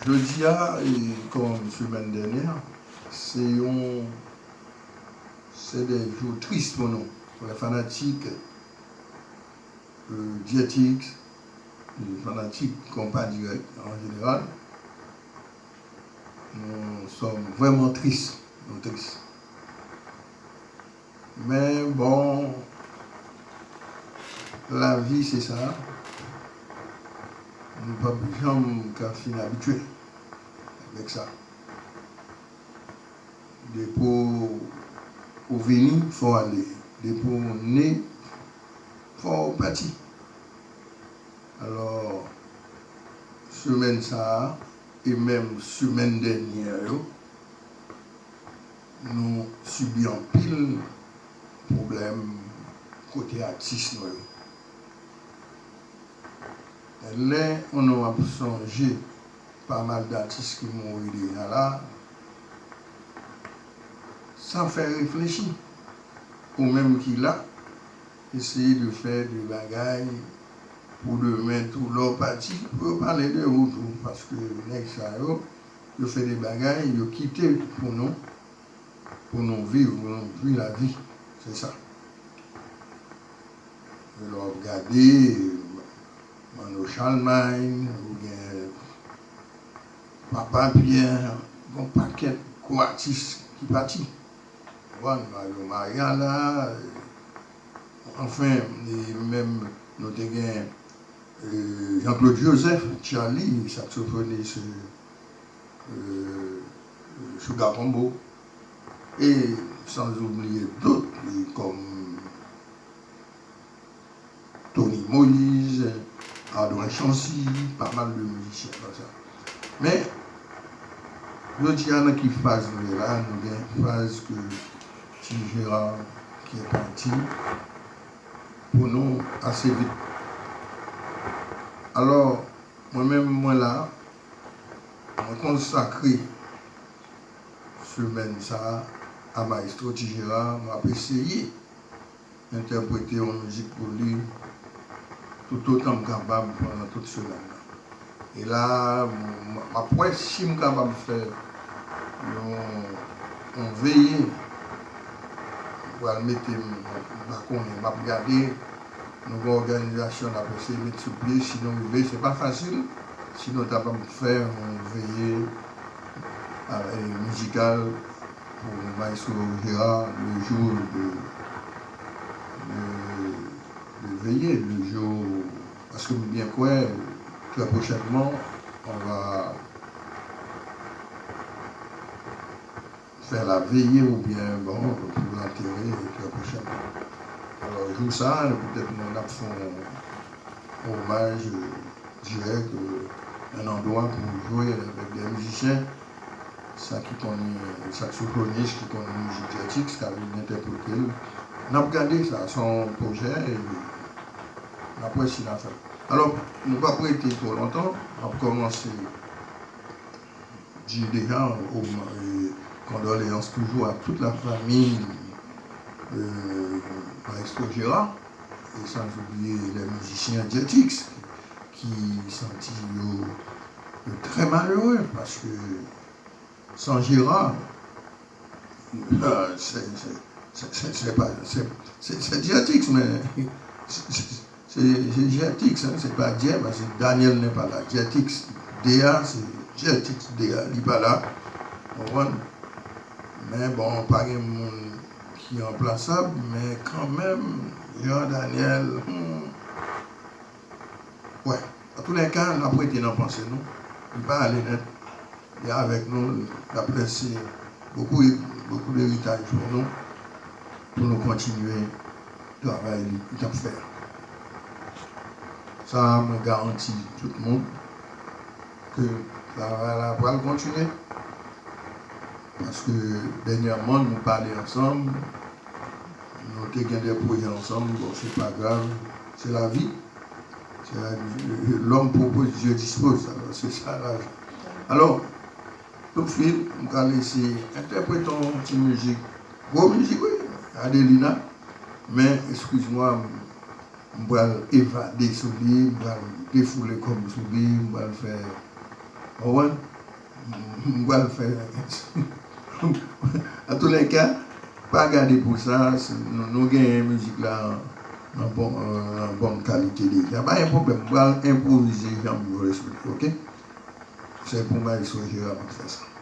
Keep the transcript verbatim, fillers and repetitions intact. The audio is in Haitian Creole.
Jodi a, e, kòm semèn dènyè, se yon, se de jou tris pou nou, pou lè fanatik, e, Jetix, e, fanatik Konpa Dirèk an jeneral. Nou sòm vrèman tris, nou tris. Men bon, lavi se sa. Nou p ap janm ka fin abitye avèk sa. Depi w vini, fò w ale. Depi w ne, fò w pati. Alò, semèn sa a, e menm semèn dènyè yo, nou sibi anpil pwoblèm kote atis nou yo. Lè nou ap sonje pa mal datis ki mouri deja la, sa fè reflechi. Ou menm ki la, eseye de fè de bagay pou demen tou, lè w pati, pou yo pale de ou tou, paske nèg sa yo, yo fè de bagay, yo kite pou nou, pou nou viv, pou nou viv lavi. Se sa. Lè w ap gade, Manno Charlemagne, ou gen Papa Pierre, gon pakèt gwo atis ki pati. Ou konprann? Mario Maria la, anfen, e menm nou te gen, e, Jean-Claude Joseph, Charly, saksofonis, e, e, Sugar Combo, e sans oublier d'autres, e, kòm Tony Moïse, Adrien Chancy, pa mal de mizisyen konsa. Men, jodi a, nan ki faz nou ye la, nou gen faz ke Ti Jera ki pati pou nou ase vit. Alò, mwen menm, mwen la, mwen konsakre semèn sa a a Maestro Ti Jera, m ap eseye entèprete yon mizik pou li toutotan m kapab pandan tout semèn nan. E la, m, m, m ap wè si m kapab fè yon, yon veye. M pral mete m, m pa konnen, m ap gade. Nou gen òganizasyon n ap eseye met sou pye, si nou rive, se pa fasil, si nou ta kapab fè yon veye, a, e, mizikal pou Maestro Gérard le jour de, de, de veillée, le jour, paske m byen kwè, très prochainement, on va fè la veye oubyen, bon, pou lantere très prochainement. Alò, jou sa a, petèt nou, n ap fè yon omaj, e, dirèk, e, yon andwa pou jwe avèk de mizisyen, sa ki konn saksofonis, ki konn mizik Jetix, k ap vin entèprete l. N ap gade sa, se yon pwojè, e n ap wè si n a fè l. Alò, nou p ap rete twò lontan, n ap kòmanse di deja, o, e, kondoleyans toujou a tout la famiy, e, Maestro Gérard, e sans oublier les musiciens Jetix, ki santi yo, yo trè malere, paske san Gérard, se, se, se, se, se pa, se, se, se Jetix, men se, se, se, se Jetix, hein, se pa Djè, paske Daniel n'est pas là. Jetix, D A, se Jetix, D A, li pa la. Ou konprann? Men bon, pa gen moun ki ranplasab, men kanmenm, Jean Daniel, hmm, wè. Antoulèka, n ap rete nan panse nou. Li pa ale nèt. Li avèk nou, l ap lese bokou, bokou de eritaj pou nou, pou nou kontinye travay li, li t ap fè a. Sa a, mwen garanti tout moun ke travay la pral kontinye. Paske dènyèman, nou pale ansanm, nou te gen de pwojè ansanm, bon, se pa grav, se lavi. Se lavi, l'homme propose, Dieu dispose. Alò, se sa lavi. Alò, tout suit, m ka lese entèprete yon ti mizik, gwo mizik, wi, Adelina. Men, eskiz mwa, m pral evade sou li, m pral defoule kò m sou li, m pral fè Ou konprann? M pral fè. Antoulèka, pa gade pou sa, nou, nou genyen mizik la an, an bon, an bon kalite deja. Pa gen pwoblèm, m pral enpwovize jan m vle sou li, oke? Se pou Maestro Gérard mwen fè sa.